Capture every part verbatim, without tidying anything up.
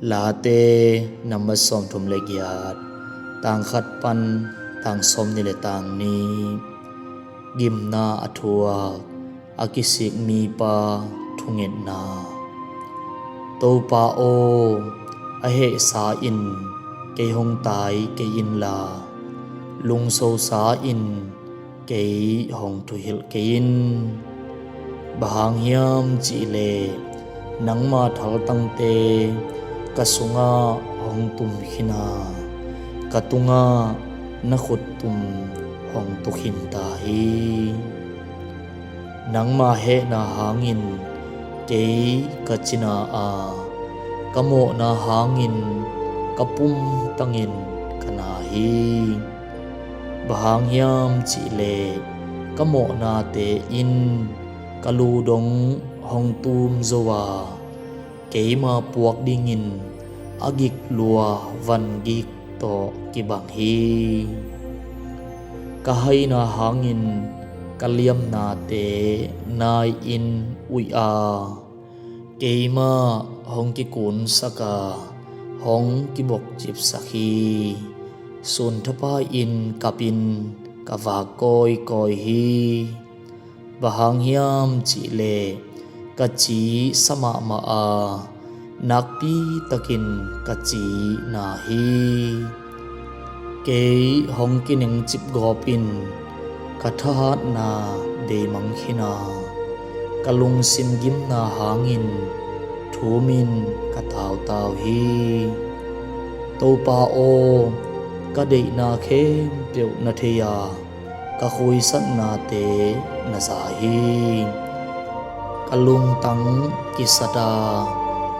Late number sawmthum le giat, tang khat pan tang sawmnih le tang nih. Gimna a thuak, a kisik mipa thungetna. Topa aw, a hehsa in kei hong tai kei inla, lungsosa in kei hong thuhilh kei in. Bang hang hiam cihleh nangma thaltangte ka sungah hong tum khin a, ka tungah na khuttum hong tu khin ta hi. Nangma hehna hangin kei ka cina a, ka mawhna hangin ka pumtangin ka na hi. Bang hang hiam cihleh ka mawhnate in ka lu dong hong tum zo a, keima puak dingin a gik lua van gik tawh kibang hi. Ka haina hangin ka liamnate nai-in uih a, keimah hong kikunsak a, hong kibokcipsak hi. Sunthapai in kapin ka vak kawikawi hi. Bang hang hiam cihleh ka ci sa mahmah a, nakpi takin ka ci na hi. Kei hong kinengcip gawp in ka thahatna beimang khin a, ka lungsim gimna hangin thumin ka tautau hi. Topa aw, ka deihna khempeuh na thei a, ka khuisatnate na za hi. Ka lungtang kisat a,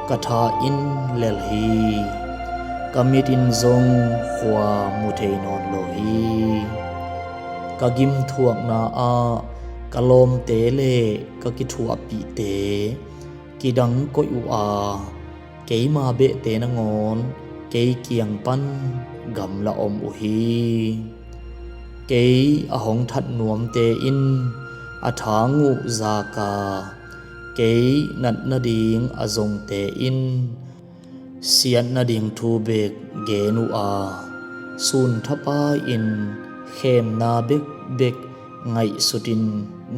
ka tha in lel hi. Ka mit in zong khua mu thei nawn lo hi. Ka gimthuakna ah ka lawmte le ka kithuahpihte kidang koih uh a, keima behte nangawn kei kiang pan gamla om uh hi. Kei a hong that nuamte in a thang uh zak a, kei nat nading a zongte in siat nading thu bek gen uh a, sunthapai in khemna bekbek ngaihsutin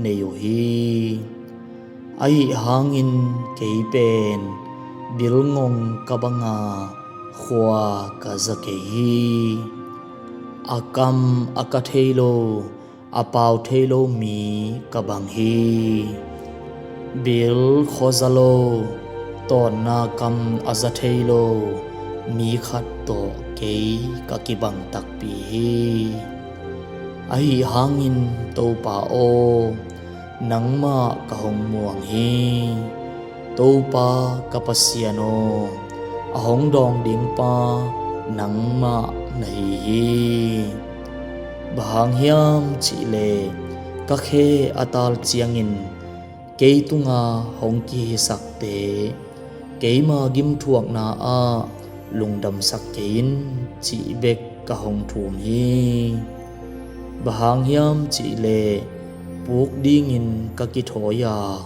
nei uh hi. Ahi hangin kei pen bilngong ka bang a, khua ka za kei hi. A kam a ka thei lo, a pau thei lo mi ka bang hi. Bil khuaza lo, tawnna kam a za thei lo mi khat tawh kei ka kibang takpi hi. Ahi hangin Topa aw, nangmah ka hong muang hi. Topa ka Pasian aw, a hong dawng ding pa nangmah na hi hi. Bang hang hiam cihleh ka khe a tal ciangin kei tunga hong kihisakte keima gimthuakna ah lungdamsak kei in cih bek ka hong thum hi. Bang hang hiam cihleh puk dingin ka kithawi a,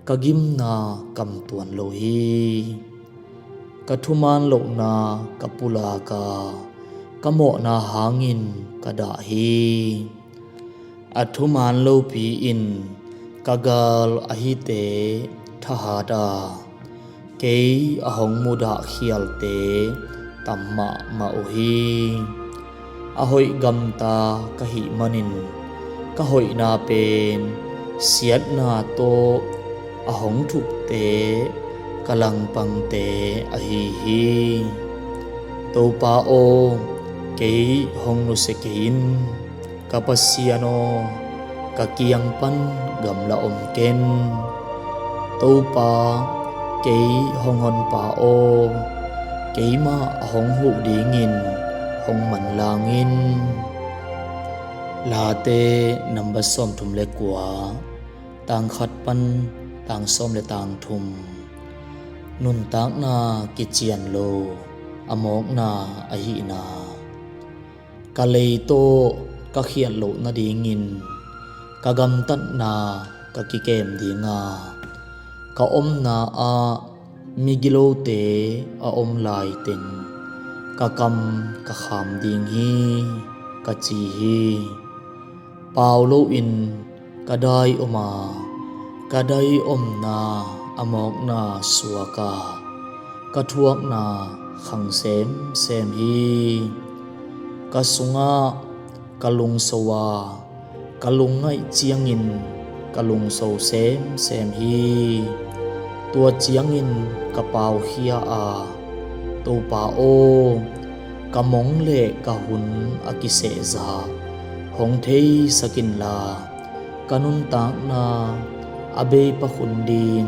ka gimna kam tuan lo hi. Ka thuman lohna ka pulak a, ka mawhna hangin ka dah hi. A thuman lopi in ka gal a hite thahat a, kei a hong mudah khialte tam mahmah uh hi. A hoih gamta ka hih manin ka hoihna pen siatna tawh a hong thukte ka langpangte ahi hi. Topa aw, kei hong nusia kei in. Ka Pasian aw, ka kiang pan gamla om ken. Topa, kei hong honpa aw, keimah a hong huh dingin hong manlang in. Late number sawmthum le kua, tang khat pan tang sawm le tang thum. Nuntakna kician lo a mawkna ahihna. Ka lei tawh ka khiat loh nadingin ka gamtatna ka kikem ding a, ka omna ah Migilote a om laiteng ka kam ka kham ding hi, ka ci hi. Pau loin ka dai om a, ka dai omna a mawkna suak a, ka thuakna khang semsem hi. Ka sungah ka lungso a, ka lungngaih ciangin ka lungso semsem hi. Tua ciangin ka paukhia a, Topa aw, ka mong le ka hun a kisehzah hong theisak inla, ka nuntakna a bei pak hun ding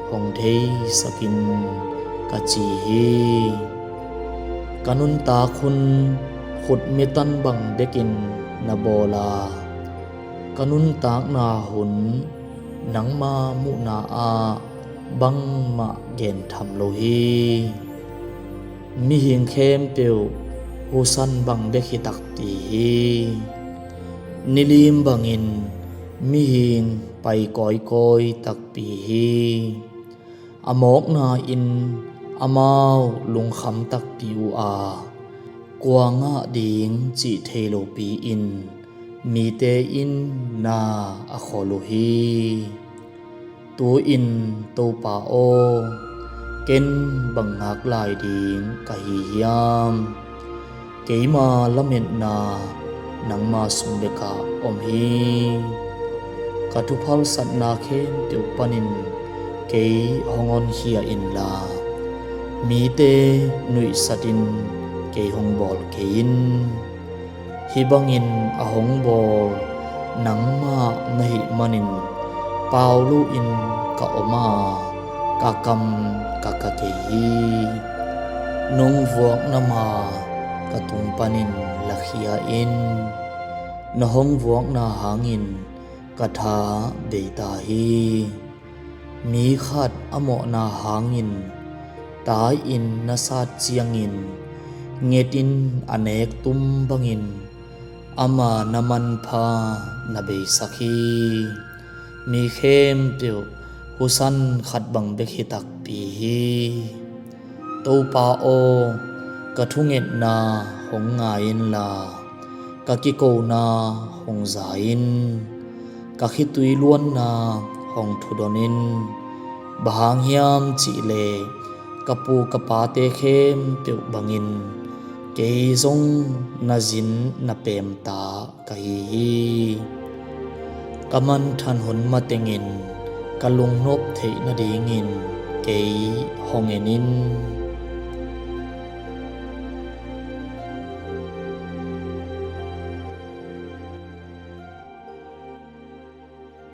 hong theisak in, ka ci hi. Ka nuntak hun khutme tan bang bekin na bawl a, ka nuntakna hun nangma muhna ah bangmah gentham lo hi. Mihing khempeuh husan bang bek hi takpi hi. Nilim bangin mihing pai kawikawi takpi hi. A mawkna in amau lungkham takpi uh a, kua ngah ding cih thei lopi-in mite in na a khol uh hi. Tu-in Topa aw, ken bang ngak lai ding ka hi hiam? Keima lametna nangma sung bekah om hi. Ka thuphalsatna khempeuh panin kei hong honkhia inla, mite nuihsatin kei hong bawl kei in. Hih bangin a hong bawl nangmah na hih manin pau loin ka om a, ka kam ka ka kei hi. Nong vuakna ma ka tung panin lakhia in. Na hong vuakna hangin ka tha beita hi. Mi khat a mawhna hangin tai-in na sat ciangin ngetin a nek tum bangin ama na manpha na beisak hi. Mi khempeuh husan khat bang bek hi takpi hi. Topa aw, ka thungetna hong ngai inla, ka kikona hong za in. Ka khitui luanna hong thudon in. Bang hang hiam cihleh ka pu ka pate khempeuh bangin kei zong na zin na pemta ka hi hi. Ka manthan hun matengin ka lungnop theih nadingin kei hong en in.